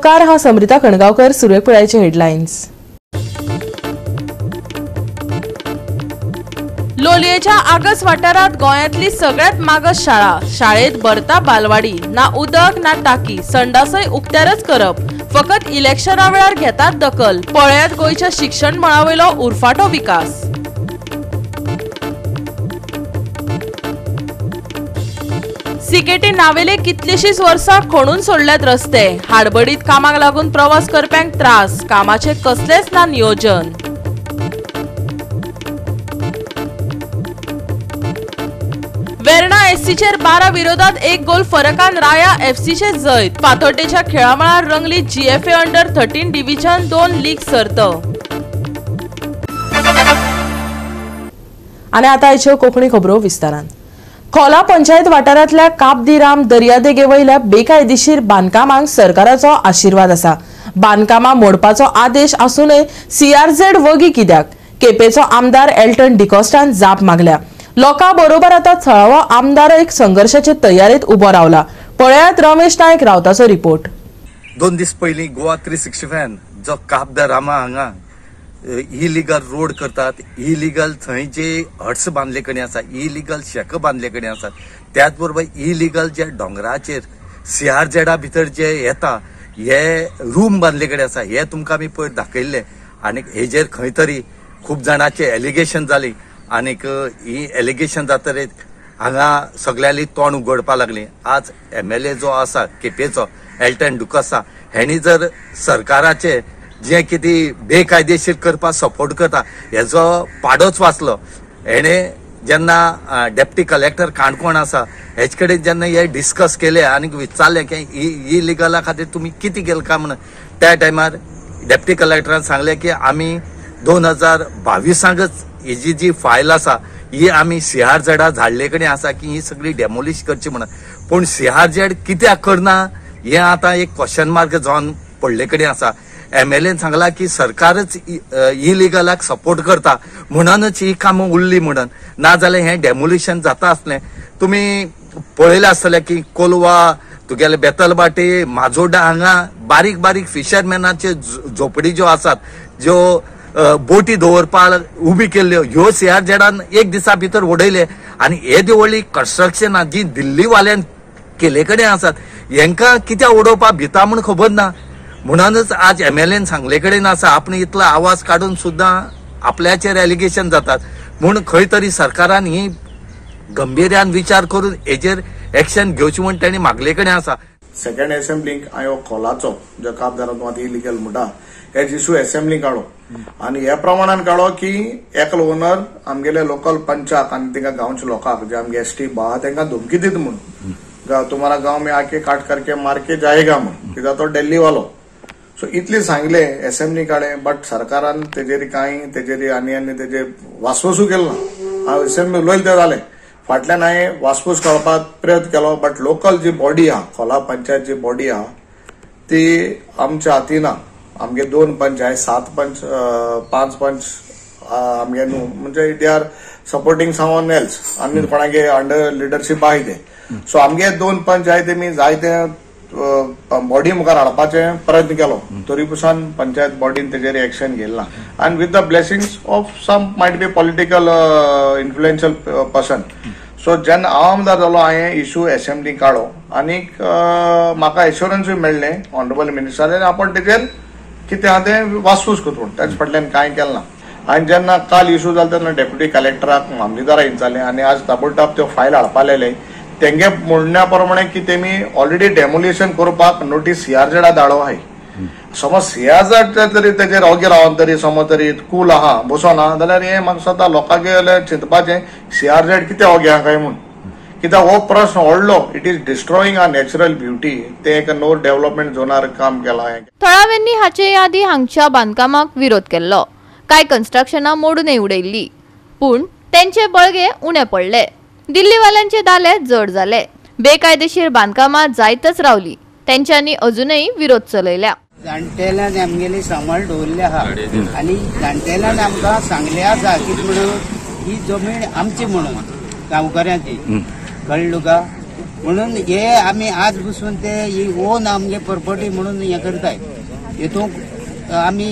उपकार. हांव समृता कणगांवकर. सुरवेक पळयाचे हेडलायन्स. लोलयेच्या आगस वाठारांत गोंयांतली सगळ्यात मागास शाळा. शाळेत भरता बालवाडी, ना उदक ना टाकी, संडासय उक्त्यारच करप. फकत इलेक्शना वेळार घेतात दखल. पळयात गोंयच्या शिक्षण मळावयलो उरफाटो विकास. सिकेटी नावेले कितलीशीच वर्सां खणून सोडल्यात रस्ते. हाडबडीत कामाक लागून प्रवास करप्यांक त्रास. कामाचे कसलेच ना नियोजन. वेर्णा एससीचेर 12 विरोधात 1 गोल फरकान राया एफसीचे जैत. फातोड्डेच्या खेळामळार रंगली जीएफए अंडर 13 डिव्हिजन 2 लीग सर्त. आनी आतां आयच्यो कोंकणी खबरो विस्तारान. खोला पंचायत वाठारांतल्या कापदिराम दर्यादेगे वयल्या बेकायदेशीर बांदकामांक सरकाराचो आशिर्वाद आसा. बांदकामां मोडपाचो आदेश आसूनय सीआरझेड वगी कित्याक? केपेचो आमदार एल्टन डिकॉस्टान जाप मागल्या. लोकां बरोबर आता थळावो आमदार एक संघर्षाचे तयारेत उबो रावला. पळयात रमेश नायक रावताचो रिपोर्ट. 2 दीस पयलीं गोवा 365 जो कापदरामा हांगा इलिगल रोड करतात, इलिगल थंय जे हट्स बांदले कडेन आसा, इलिगल शेक बांदले कडेन आसा, त्याच बरोबर इलिगल जे दोंगराचेर सीआरझेडा भितर जे येता हे रूम बांदले कडेन आसा, हे तुमकां आमी पयर दाखयल्ले. आनी हेजेर खंय तरी खूब जाणांचे एलिगेशन जाली आनीक ही एलिगेशन जातरीत हांगा सगळ्यांनी तोंड उगडपाक लागली. आज एमएलए जो आसा केपेचो एल्टन डिकॉस्टा हेणी जर सरकाराचे जे कितें बेकायदेशीर करपाक सपोर्ट करता हेजो पाडोच वाचलो. हेणे जेन्ना डेप्टी कलेक्टर काणकोण आसा हेच कडेन जेन्ना हे डिस्कस केले आनी विचारलें की इलिगला खातीर तुमी कितें केलें काय म्हणून, त्या टायमार डेप्टी कलेक्टरान सांगलें की आमी 2022 हेजी जी फायल आसा ही आमी सीआरझेडा झाडले कडेन आसा की ही सगळी डेमोलिश करची म्हणून. पूण सीआरझेड कित्याक करना हें आतां एक क्वेश्चन मार्क जावन पडले कडेन आसा. एमएलएन सांगला की सरकारच इलिगलाक सपोर्ट करता म्हणूनच ही कामां उरली म्हणून, ना जाल्यार हें डेमोलिशन जाता आसलें. तुमी पळयलें आसतलें की कोलवा तुगेले बेतलबाटी माजोड्डा हांगा बारीक बारीक फिशरमॅनाचे झोपडी ज्यो आसात ज्यो बोटी दवरपाक उबी केल्ल्यो ह्यो सीआरझेडान एक दिसा भितर उडयले. आनी येदी व्हडली कन्स्ट्रक्शनां जी दिल्लीवाल्यान केले कडेन आसात हेंकां कित्याक उडोवपाक भिता म्हूण खबर ना. म्हणूनच आज एमएलएन सांगले कडेन आसा आपण इतलो आवाज काडून सुद्दां आपल्याचेर एलिगेशन जातात म्हूण खंय तरी सरकारान ही गंभीर्यान विचार करून हेजेर एक्शन घेवची म्हूण तांणी मागले कडेन आसा. सेकंड असेंब्लीक हांवें खोलाचो जो कापदारान इलिगल म्हणटा हे इशू असेंब्लीक काडलो आनी ह्या प्रमाणान काडलो की एकलो ओनर आमगेले लोकल पंचाक आनी तांकां गांवच्या लोकांक जे आमगे एसटी बा तांकां धमकी दिता म्हूण तुम्हारा गांव में आके काट करके मार के जाएगा म्हूण, कित्याक तो दिल्ली वालो. सो इतली सांगले असेंब्ली काडे बट सरकारान तेजेर कांय तेजेर आनी आनी तेजे वासपूसू केलो ना. हांव असेंब्ली उलयले ते जालें फाटल्यान हांवें वासपूस काडपाक प्रयत्न केलो बट लोकल जी बॉडी आहा खोला पंचायत जी बॉडी आहा ती आमच्या हाती ना. आमगे 2 पंच आहे, 7 पंच 5 पंच आमगे न्हू म्हणजे they are supporting someone else आनी कोणागे अंडर लिडरशीप आहाय ते. सो आमगे 2 पंच आहे ते मी जायते बॉडी मुखार हाडपाचे प्रयत्न केलो तरी पसून पंचायत बॉडीन तेजेर एक्शन घेतला आनी with the blessings of some might be political influential person. So जेन्ना हांव आमदार जालो हांवें इशू असेंब्ली काडलो आनीक म्हाका एश्योरन्सूय मेळ्ळें ऑनरेबल मिनिस्टरान आपण तेजेर कितें आहा तें वासपूस करता म्हूण. तेच फाटल्यान कांय केलें ना. आनी जेन्ना काल इशू जालो तेन्ना डेप्युटी कलेक्टराक मामलेदाराक विचारलें आनी आज ताबडतोब त्यो फायल हाडपा लायले. तेंगे म्हणण्या प्रमाणे की तेमी ऑलरेडी डेमोलिशन करपाक नोटीस सीआरझेडा धाडो आहाय. समज सीआरझेड तरी तेजेर ओगी रावन तरी समज तरी कूल आहा बसोना जाल्यार हें म्हाका दिसता लोकांक चिंतपाचें सीआरझेड कितें ओगी आहा काय म्हूण, कित्याक हो प्रश्न व्हडलो. It is destroying our natural beauty. ते एक नो डेव्हलपमेंट झोनार काम केलां. थळाव्यांनी हाचे आदीं हांगच्या बांदकामाक विरोध केल्लो. कांय कन्स्ट्रक्शनां मोडूनय उडयल्ली पूण तेंचे बळगे उणें पडले. दिल्लीवाल्यांचे दाले जड जाले. बेकायदेशीर बांदकामां जायतच रावली. तेंच्यांनी अजूनय विरोध चलयल्या. जाणटेल्यान आमगेली सांबाळ दवरले आहा आनी जाणटेल्यान आमकां सांगले आसा की म्हणून ही जमीन आमची म्हणून गांवकऱ्यांची, कळ्ळें तुका? म्हणून हे आमी आज बसून ते ही ओन आमगे प्रॉपर्टी म्हणून हें करताय. हेतूंक आमी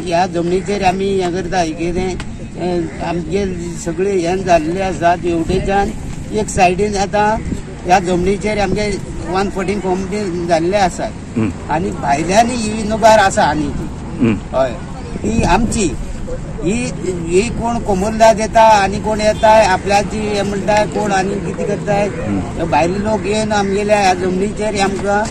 ह्या जमनीचेर आमी हें करता कितें आमगे सगळे हें जाल्ले आसा हेवटेच्यान एक सायडीन आतां ह्या जमनीचेर आमगे 114 फॉर्म बी जाल्ले आसात आनी भायल्यान ही नुबार आसा आनी ती हय ती आमची ही ही कोण कोमुल्लाद येता आनी कोण येता आपल्याची हे म्हणटा कोण आनी कितें करताय भायले लोक येवन आमगेल्या ह्या जमनीचेर आमकां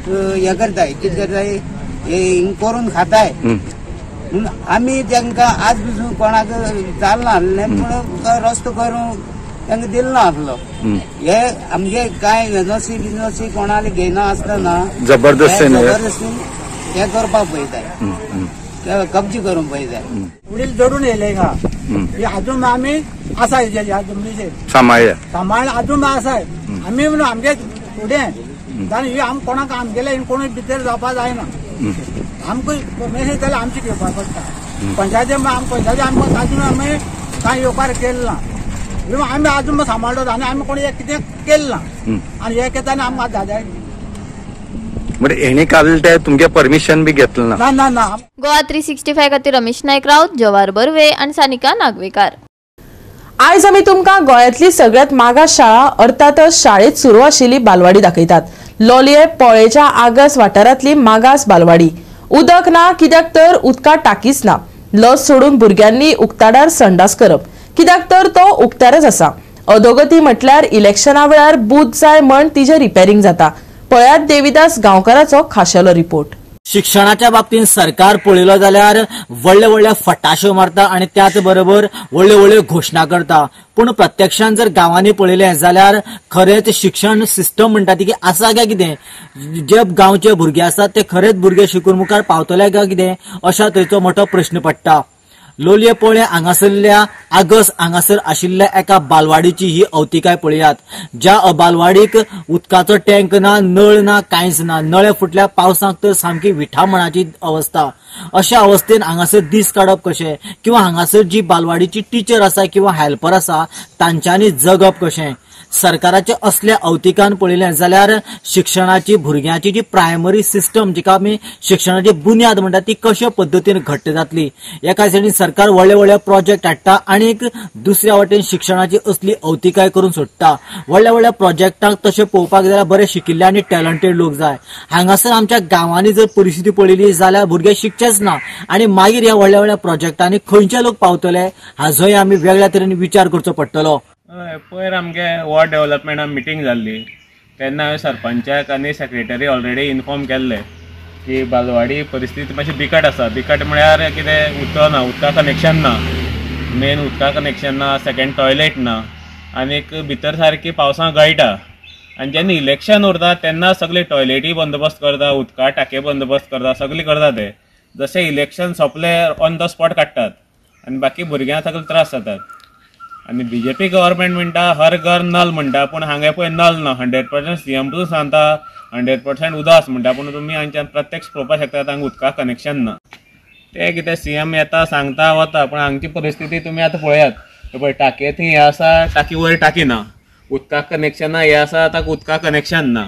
हें करताय कितें करताय हे करून खाताय. म्हणून आमी तांकां आज पसून कोणाक चालना आसलें पूण रस्तो करून तांकां दिलो ना आसलो. हे आमगे कांय एनओसी बिनओसी कोणाले घेयना आसतना जबरदस्तीन हे करपाक पळयताय, कब्जी करूंक पळयताय. वडील जडून येयले का हे अजून आमी आसा ह्या जमनीचेर सांबाळ्या सांबाळ अजून आसा आमी म्हणून आमगे फुडें कारण ही आम कोणाक आमगेले कोणूय भितर जावपाक जायना. आमकां मेसेज जाल्यार आमची घेवपाक पडटा. पंचायती पंचायती आमकां अजून आमी कांय येवकार केलें ना. आमी अजून सांबाळ्ळो आनी आमी कोणी कितें केलें ना आनी हे केता आनी आमकां दादा म्हणजे हेणी काडले ते तुमगे परमिशन बी घेतलं ना? ना ना. गोवा 365 खातीर रमेश नायक राऊत, जवाहर बर्वे आनी सानिका नागवेकार. आयज आमी तुमकां गोंयांतली सगळ्यात मागास शाळा अर्थातच शाळेत सुरू आशिल्ली बालवाडी दाखयतात. लोलये पोळेच्या आगास वाठारांतली मागास बालवाडी. उदक ना कित्याक तर उदका टाकीच ना. लस सोडून भुरग्यांनी उक्ताडार संडास करप कित्याक तर तो उक्त्यारच आसा. अधोगती म्हटल्यार इलेक्शना वेळार बूथ जाय म्हण तिजें रिपेरींग जाता. पळयात देविदास गांवकाराचो खाशेलो रिपोर्ट. शिक्षणाच्या बाबतीत सरकार पळयलो जाल्यार व्हडले व्हडले फटाश्यो मारता आनी त्याच बरोबर व्हडल्यो व्हडल्यो घोशणा करता, पूण प्रत्यक्षान जर गांवांनी पळयलें जाल्यार खरेंच शिक्षण सिस्टम म्हणटा ती की आसा काय कितें, जे गांवचे भुरगे आसात ते खरेंच भुरगे शिकून मुखार पावतले काय कितें अशा तरेचो मोठो प्रश्न पडटा. लोलये पोळे हांगासरल्या आगस हांगासर आशिल्ल्या एका बालवाडीची ही अवतिकाय पळयात, ज्या बालवाडीक उदकाचो टँक ना, नळ ना, कांयच ना. नळे फुटल्या पावसाक तर सामकी विठामणाची अवस्था. अशा अवस्थेन हांगासर दीस काडप कशें किंवा हांगासर जी बालवाडीची टिचर आसा किंवा हेल्पर आसा तांच्यांनी जगप कशें. सरकाराच्या असल्या अवतिकान पळयलें जाल्यार शिक्षणाची भुरग्यांची जी प्रायमरी सिस्टम जिका आमी शिक्षणाची बुन्याद म्हणटा ती कशे पद्दतीन घट्ट जातली. एका सायडीन सरकार व्हडले व्हडले प्रोजेक्ट हाडटा आनी दुसऱ्या वटेन शिक्षणाची असली अवतिकाय करून सोडटा. व्हडल्या व्हडल्या प्रोजेक्टांक तशें पळोवपाक जाल्यार बरे शिकिल्ले आनी टॅलंटेड लोक जाय. हांगासर आमच्या गांवांनी जर परिस्थिती पळयली जाल्यार भुरगे शिकचेच ना आनी मागीर ह्या व्हडल्या व्हडल्या प्रोजेक्टांनी खंयचे लोक पावतले हाजोय आमी वेगळ्या तरेन विचार करचो पडटलो. पयर आमगे वॉर्ड डेवलपमेंटान मिटींग जाल्ली तेन्ना हांवें सरपंचाक आनी सेक्रेटरी ऑलरेडी इन्फॉर्म केल्ले की बालवाडी परिस्थिती मातशी बिकट आसा. बिकट म्हळ्यार कितें, उदक ना, उदका कनेक्शन ना, मेन उदका कनेक्शन ना, सेकेंड टॉयलेट ना, आनीक भितर सारकी पावसां गळटा. आनी जेन्ना इलेक्शन उरता तेन्ना सगळे टॉयलेटी बंदोबस्त करता, उदका टाके बंदोबस्त करता, सगळें करता ते. जशें इलेक्शन सोंपलें ऑन the spot काडटात आनी बाकी भुरग्यांक सगळे त्रास जातात. आनी बीजेपी गव्हर्मेंट म्हणटा हर घर नल म्हणटा, पूण हांगा पळय नल ना. 100% सीएम पसून सांगता 100% उदक आसा म्हणटा, पूण तुमी हांगच्यान प्रत्यक्ष पळोवपाक शकता हांगा उदका कनेक्शन ना. ते कितें सीएम येता सांगता वता, पूण हांगची परिस्थिती तुमी आतां पळयात. पळय टाकये थंय हें आसा, टाकी वयर टाकी ना, उदका कनेक्शन ना, हें आसा ताका उदका कनेक्शन ना,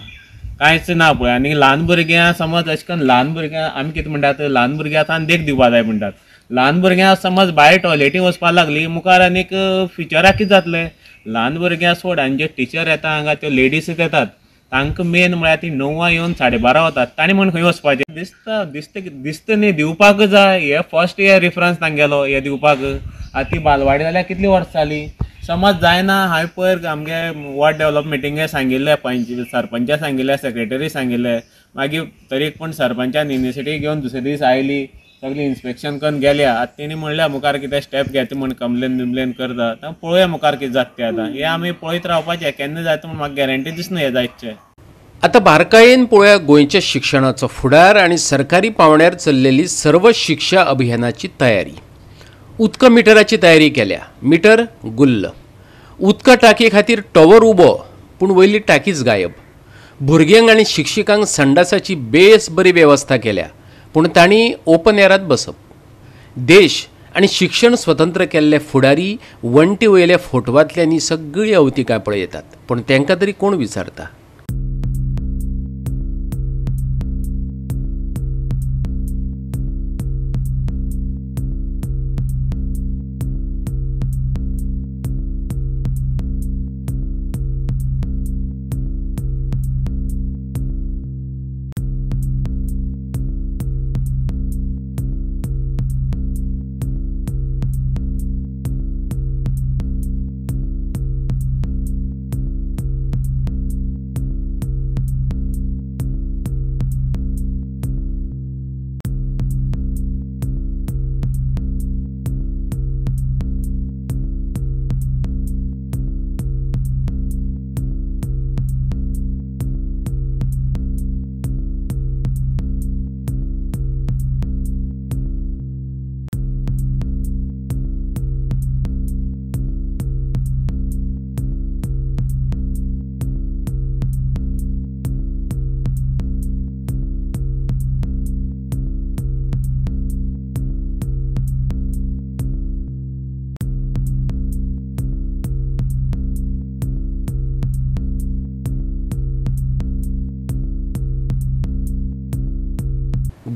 कांयच ना पळय. आनी ल्हान भुरग्यां समज अशें करून ल्हान भुरग्यां आमी कितें म्हणटात, ल्हान भुरग्यां आतां देख दिवपा जाय म्हणटात. ल्हान भुरग्यां समज भायर टॉयलेटी वचपाक लागली मुखार आनीक फ्युचराक कितें जातलें. ल्हान भुरग्यां सोड, आनी जे टिचर येता हांगा त्यो लेडीज येतात तांकां मेन म्हळ्यार ती 9 येवन 12:30 वतात, तांणी म्हण खंय वचपाचें दिसता दिसता दिसता न्ही दिवपाक जाय. हे फर्स्ट इयर रिफरन्स तांगेलो हे दिवपाक. आतां ती बालवाडी जाल्यार कितली वर्सां जाली समज जायना. हांवें पयर आमगे वॉर्ड डेवलप मिटिंगे सांगिल्लें, पंच सरपंचा सांगिल्लें, सेक्रेटरी सांगिल्लें, मागीर तरी पूण सरपंचान इनिशिएटीव घेवन दुसरे दीस आयली, सगळी इन्स्पेक्शन करून गेल्या. आतां तेणी म्हणल्या मुखार कितें स्टेप घेता म्हण कंप्लेन बिम्प्लेन करता. आतां पळोवया मुखार कितें जाता तें. आतां हें आमी पळयत रावपाचें, केन्ना जाता म्हूण म्हाका गॅरंटी दिसना हें जायतचें. आतां बारकायेन पळोवया गोंयच्या शिक्षणाचो फुडार आनी सरकारी पावंड्यार चल्लेली सर्व शिक्षा अभियानाची तयारी. उदका मिटराची तयारी केल्या, मिटर गुल्ल. उदका टाकये खातीर टॉवर उबो, पूण वयली टाकीच गायब. भुरग्यांक आनी शिक्षिकांक संडासाची बेस बरी वेवस्था केल्या, पूण तांणी ओपन एरात बसप. देश आनी शिक्षण स्वतंत्र केल्ले फुडारी वण्टी वयल्या फोटवांतल्यान सगळी अवतिकाय पळयतात, पूण तांकां तरी कोण विचारता?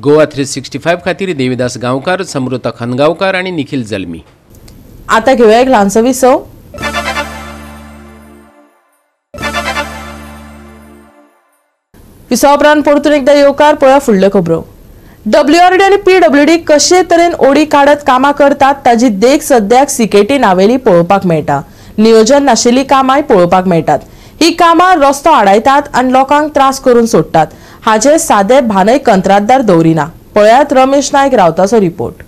गोवा 365 खातीर देवीदास गांवकार, समृता खनगांवकार आणि निखिल जल्मी. आता घेऊया एक ल्हानसो विसव. विसवा उपरांत परतून एकदा येवकार. पळया फुडल्यो खबरो. डब्ल्यूआरडी आनी पीडब्ल्यूडी कशे तरेन ओडी काडत कामां करतात ताजी देख सद्याक सिकेटी नावेली पळोवपाक मेळटा. नियोजन नाशिल्ली कामांय पळोवपाक मेळटात. ही कामां रस्तो आडायतात आनी लोकांक त्रास करून सोडटात. हाजे सादे भानय कंत्राटदार दवरिना. पळयात रमेश नायक रावताचो रिपोर्ट.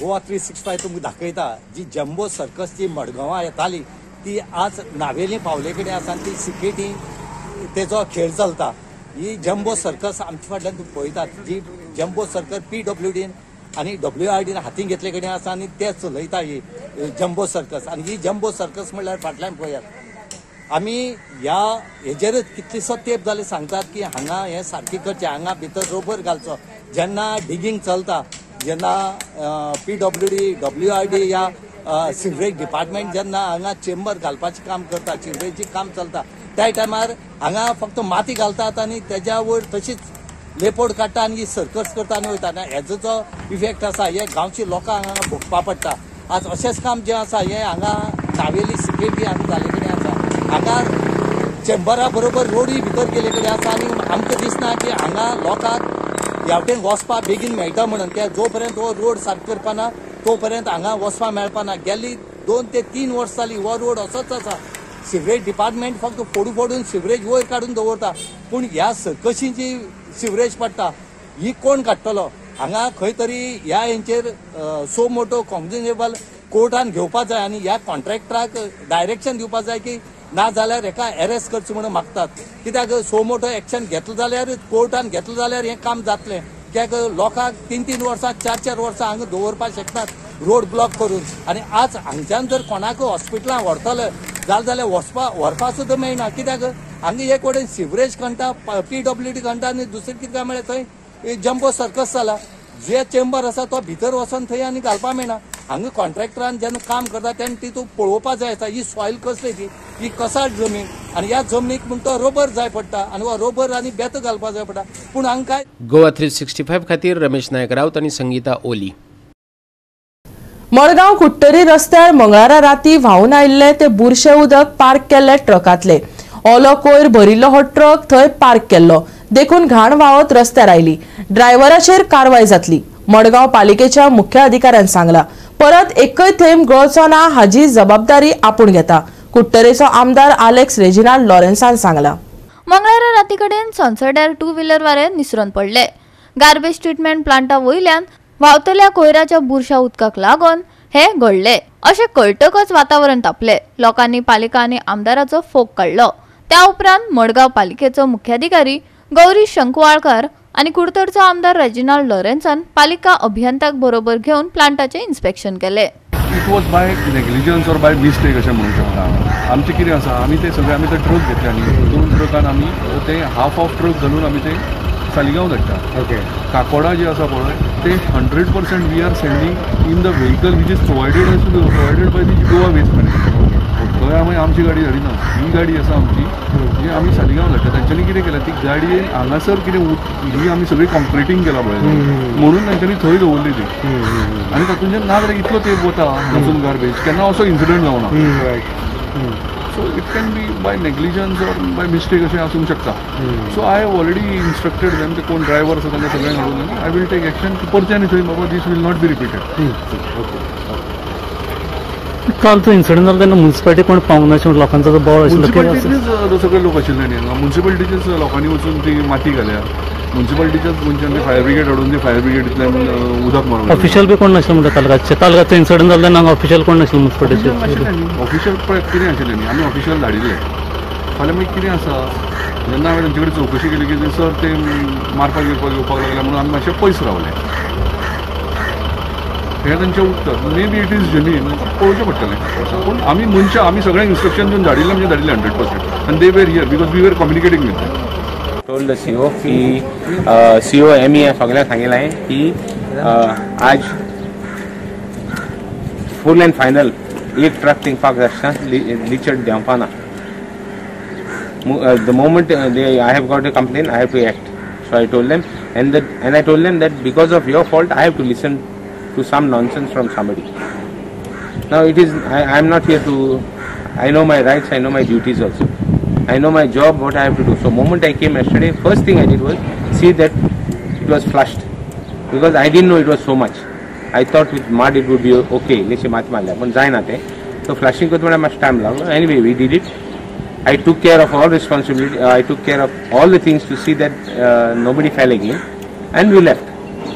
गोवा 365 तुमकां दाखयता जी जम्बो सर्कस जी मडगांवां येताली ती आज नावेली पावले कडेन आसा आनी ती सिकेटी तेजो खेळ चलता. ही जम्बो सर्कस आमच्या फाटल्यान तुमी पळयतात जी जम्बो सर्कस पीडब्ल्यूडीन आनी डब्ल्यूआरडीन हातीन घेतले कडेन आसा आनी ते चलयता ही जम्बो सर्कस. आनी ही जम्बो सर्कस म्हणल्यार फाटल्यान पळयात आमी ह्या हेजेरच कितलेसो तेंप जाले सांगतात की हांगा हें सारकें करचें, हांगा भितर रोबर घालचो. जेन्ना डिगींग चलता जेन्ना पीडब्ल्यूडी डब्ल्यूआरडी या सिवरेज डिपार्टमेंट जेन्ना हांगा चेंबर घालपाचें काम करता, सिवरेजीचें काम चलता त्या टायमार हांगा फक्त माती घालतात आनी तेज्या वयर तशीच लेपोड काडटा आनी सर्कस करता आनी वयता. आनी हेजो जो इफेक्ट आसा हे गांवची लोकांक हांगा भोगपा पडटा. आज अशेंच काम जें आसा हें हांगा नावेली सिकेटी हांगा जाल्ले कडेन आसा. हांगा चेंबरा बरोबर रोडूय भितर गेल्ले कडेन आसा आनी आमकां दिसना की हांगा लोकांक ह्या वटेन वचपाक बेगीन मेळटा म्हणून. त्या जो पर्यंत हो रोड सारको करपा ना तो पर्यंत हांगा वचपाक मेळपा ना. गेली 2 ते 3 वर्सां जाली हो रोड असोच आसा. सिवरेज डिपार्टमेंट फक्त फोडू फोडून सिवरेज वयर काडून दवरता, पूण ह्या सर्कशींची सिवरेज पडटा ही कोण काडटलो? हांगा खंय तरी ह्या हेंचेर सो मोटो कॉग्निजेबल कोर्टान घेवपा जाय आनी ह्या कॉन्ट्रॅक्टराक डायरेक्शन दिवपा जाय की ना जाल्यार हेका एरेस्ट करचो म्हणून मागतात. कित्याक सो मोटो एक्शन घेतलो जाल्यार कोर्टान घेतलो जाल्यार हें काम जातलें. कित्याक लोकांक 3-3 वर्सां 4-4 वर्सां हांगा दवरपाक शकतात रोड ब्लॉक करून. आनी आज हांगच्यान जर कोणाक हॉस्पिटलान व्हरतले जाल्यार वचपा व्हरपा सुद्दां मेळना. कित्याक हांगा एक वटेन सिवरेज खणटा, पीडब्ल्यूडी खणटा आनी दुसरें कितें काय म्हळ्यार थंय जम्बो सर्कस जाला. जे चेंबर आसा तो भितर वचोन थंय आनी घालपा मेळना. हांगा कॉन्ट्रॅक्टरान जेन्ना काम करता तेन्ना तितूंत पळोवपा जाय आसा ही सॉयल कसली ती, ही कसाळ जमीन. आनी ह्या जमनीक म्हण तो रबर जाय पडटा आनी हो रबर आनी बेत घालपा जाय पडटा. पूण हांकां गोवा 365 खातीर रमेश नायक राऊत आनी संगीता ओली. मडगांव कुडटरी रस्त्यार मंगळारा राती व्हांवून आयिल्ले ते बुरशे उदक पार्क केल्ले ट्रकांतले. ओलो कोयर भरिल्लो हो ट्रक थंय पार्क केल्लो देखून घाण व्हांवत रस्त्यार आयली. ड्रायव्हराचेर कारवाय जातली, मडगांव पालिकेच्या मुख्य अधिकाऱ्यान सांगला. परत एकय थेंब गळचो ना हाजी जबाबदारी आपूण घेता, कुडटरेचो आमदार आलेक्स रेजिनाल्ड लॉरेन्सान सांगला. मंगळारा राती कडेन सोनसड्यार टू व्हिलर वारे निसरून पडले. गार्बेज ट्रिटमेंट प्लांटा वयल्यान व्हांवतल्या कोयराच्या बुरशा उदकाक लागून हे घडले अशें कळटकच वातावरण तापले. लोकांनी पालिका आनी आमदाराचो फोग काडलो. त्या उपरांत मडगांव पालिकेचो मुख्याधिकारी गौरी शंकुवाळकर आनी कुडतरचो आमदार रेजिनाल्ड लॉरेन्सान पालिका अभियंत्याक बरोबर घेवन प्लांटाचें इन्स्पेक्शन केलें. It was by negligence or by mistake अशें म्हणूंक शकता. आमचें कितें आसा, आमी ते सगळे आमी ते ट्रक घेतले आनी 2 ट्रकान आमी ते हाफ ऑफ ट्रक घालून आमी ते सालिगांव धाडटा. ओके, काकोडा जे आसा पळय ते 100% we are sending in the vehicle which is provided by the Goa waste management. थंय आमी आमची गाडी धाडिना, ही गाडी आसा आमची जी आमी सालिगांव धाडटा. तांच्यांनी कितें केलें, ती गाडी हांगासर कितें ही आमी सगळी कॉन्क्रिटींग केला पळय म्हणून तांच्यांनी थंय दवरली ती. आनी तातूंतल्यान ना जाल्यार इतलो तेंप वता हांगासून गार्बेज, केन्ना असो इन्सिडंट जावना. So it can be by negligence or by mistake अशें आसूंक शकता. So I have already instructed them, ते कोण ड्रायव्हर आसा तांकां सगळ्यांक हाडून I will take action. परते आनी थंय बाबा this will not be repeated. काल तो इन्सिडंट जालो तेन्ना मुन्सिपालिटी कोण पावंक ना अशें लोकांचो बोवाळ आशिल्लो. मुन्सिपालिटीचेच सगळे लोक आशिल्ले न्ही हांगा, मुन्सिपालिटीचेच लोकांनी वचून ती माती घाल्या, मुन्सिपालिटीच्याच मनशान ते फायर ब्रिगेड हाडून ते फायर ब्रिगेडींतल्यान उदक मारून. ऑफिशियल बी कोण नाशिल्लो म्हणटा तालगाचे, तालगाचो इन्सिडंट जालो तेन्ना हांगा ऑफिशियल कोण नाशिल्लो मुन्सिपालिटीचे. ऑफिशियल पळय कितें आशिल्लें न्ही, आमी ऑफिशियल धाडिल्ले. फाल्यां मागीर कितें आसा, जेन्ना हांवें तांचे कडेन चवकशी केली की सर ते मारपाक बिरपाक येवपाक लागले म्हणून आमी मातशे पयस रावले. हें तांचें उत्तर maybe it is genuine, पळोवचें पडटलें. पूण आमी मनशां आमी सगळ्यांक इन्स्ट्रक्शन दिवन धाडिल्लें म्हणजे धाडिल्लें 100% आनी they were here because we were communicating with them. Told the CO की CO M E सगळ्यांक सांगिल्लें की आज फूल एंड फायनल एक ट्रक थिंगपाक रस्त्यान लिचड देंवपा ना. The moment I have got a complaint, I have to act. So I told them, and I told them that because of your fault, I have to listen to some nonsense from somebody. Now it is, I am not here to, I know my rights, I know my duties also. I know my job, what I have to do. So moment I came yesterday, first thing I did was see that it was flushed, because I didn't know it was so much. I thought with mud it would be okay. Let's say माती मारल्या पण जायना ते. So flushing करता म्हळ्यार मातसो time लागलो. Anyway, we did it. I took care of all responsibility. I took care of all the things to see that nobody fell again, and we left.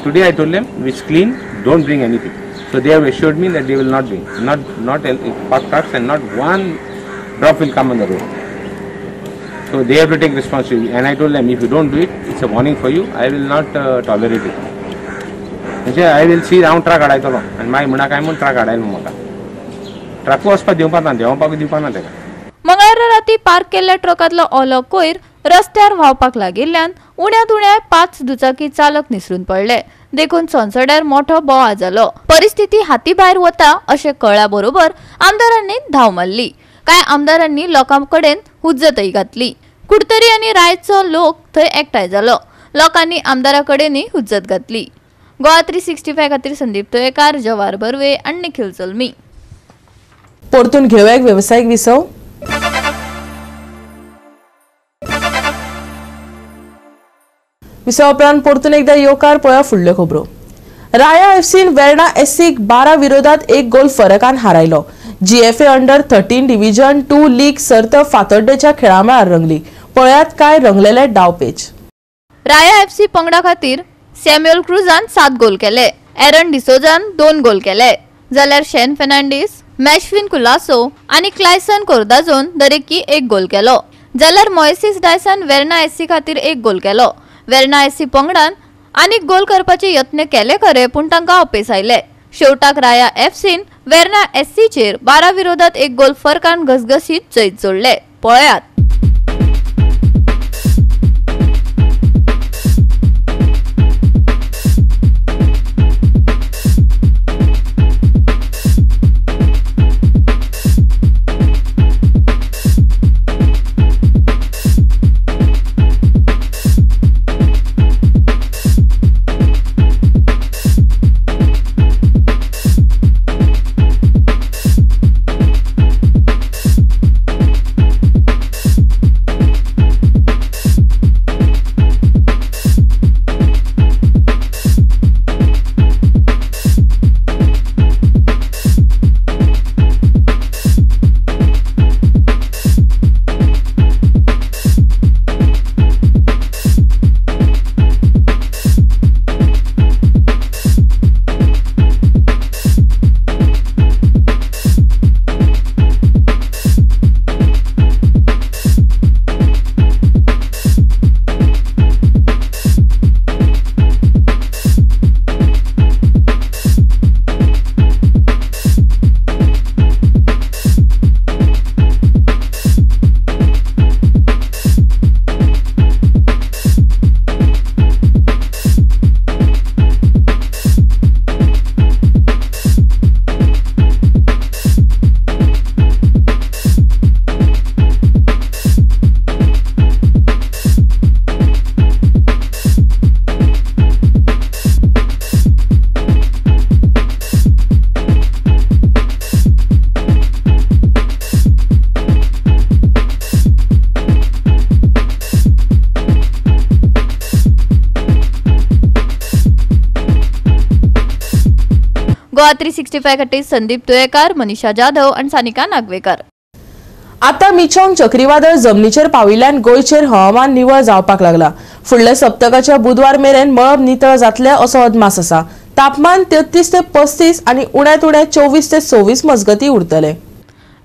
Today I told them it's clean, don't bring anything. So they have assured me that they will not bring, not park trucks, and not one drop will come on the road. So they have to take responsibility. And I told them, if you don't do it, it's a warning for you. I will not tolerate it. म्हणजे I will see हांव truck हाडायतलो आनी मागीर म्हणा काय म्हूण truck हाडायलो म्हाका. ट्रकूय वचपाक दिवपा ना, देंवपाक दिवपा ना तेका. मंगळारा राती पार्क केल्ल्या ट्रकांतलो ओलो कोयर रस्त्यार व्हांवपाक लागिल्ल्यान उण्यांत उण्या 5 दुचाकी चालक निसरून पडले. देखून सोनसड्यार मोठो बोवाळ जालो. परिस्थिती हाती भायर वता अशें कळ्ळ्या बरोबर आमदारांनी धांव मारली. कांय आमदारांनी लोकां कडेन हुज्जतय घातली. कुडतरी आनी रायचो लोक थंय एकठांय जालो. लोकांनी आमदारा कडेनय हुज्जत घातली. गोवा 365 खातीर संदीप तोयेकार, जवाहर बर्वे आनी निखिल जल्मी. परतून घेवया एक वेवसायीक विसव. विसवा उपरांत परतून एकदा येवकार. पळया फुडल्यो खबरो. राया एफसीन वेर्णा एससीक 12 विरोधात 1 गोल फरकान हारायलो. जीएफए अंडर 13 डिव्हिजन 2 लीग सर्त फातोड्डेच्या खेळामळार रंगली. पळयात काय रंगलेले डावपेच. राया एफसी पंगडा खातीर सॅम्युअल क्रुजान 7 गोल केले, एरन डिसोजान 2 गोल केले, जाल्यार शेन फेर्नांडीस, मॅशविन कुलासो आनी क्लायसन कोर्दाजोन दरेकी 1 गोल केलो. जाल्यार मोयसिस डायसन वेर्णा एससी खातीर 1 गोल केलो. वेर्णा एससी पंगडान आनीक गोल करपाचे यत्न केले खरे, पूण तांकां अपेस आयले. शेवटाक राया एफसीन वेर्णा एससीचेर 12 विरोधात 1 गोल फरकान घसघशीत जैत जोडले. पळयात. गोवा 365 खातीर संदीप तुयेकार, मनीषा जाधव आनी सानिका नागवेकर. आता मिचोंग चक्रीवादळ जमनीचेर पाविल्ल्यान गोंयचेर हवामान निवळ जावपाक लागला. फुडल्या सप्तकाच्या बुधवार मेरेन मळब नितळ जातले असो अदमास आसा. तापमान 33 ते 35 आनी उण्यांत उणें 24 ते 26 मजगती उरतले.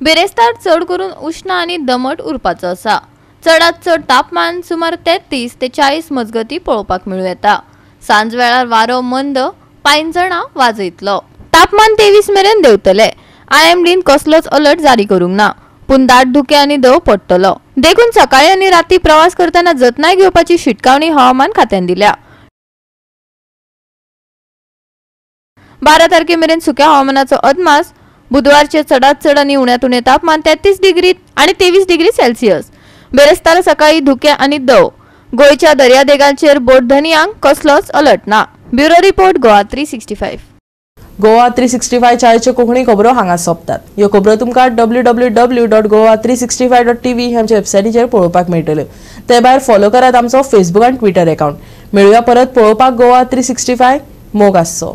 बिरेस्तार चड करून उश्ण आनी दमट उरपाचो आसा. चडात चड तापमान सुमार 33 ते 40 मजगती पळोवपाक मेळूं येता. सांजवेळार वारो मंद पांयजणां वाजयतलो. तापमान 23 मेरेन देंवतले. आयएमडीन कसलोच अलर्ट जारी करूंक ना, पूण दाट धुकें आनी दंव पडटलो. देखून सकाळी आनी राती प्रवास करतना जतनाय घेवपाची शिटकावणी हवामान खात्यान दिल्या. 12 तारखे मेरेन सुक्या हवामानाचो अदमास. बुधवारचे चडात चड आनी उण्यांत उणें तापमान 33 डिग्री आनी 23 डिग्री सेल्सियस. बेरेस्तार सकाळी धुकें आनी दंव. गोंयच्या दर्यादेगांचेर बोटधनयांक कसलोच अलर्ट ना. Bureau report, Goa 365. Goa 365 चायच्यो Konkani खबरो हांगा सोंपतात. ह्यो खबरो तुमकां www.goa365.tv ह्या आमच्या वेबसायटीचेर पळोवपाक मेळटल्यो. ते भायर फॉलो करात आमचो फेसबूक आनी ट्विटर अकाउंट. मेळुया परत पळोवपाक गोवा 365. मोग आसचो.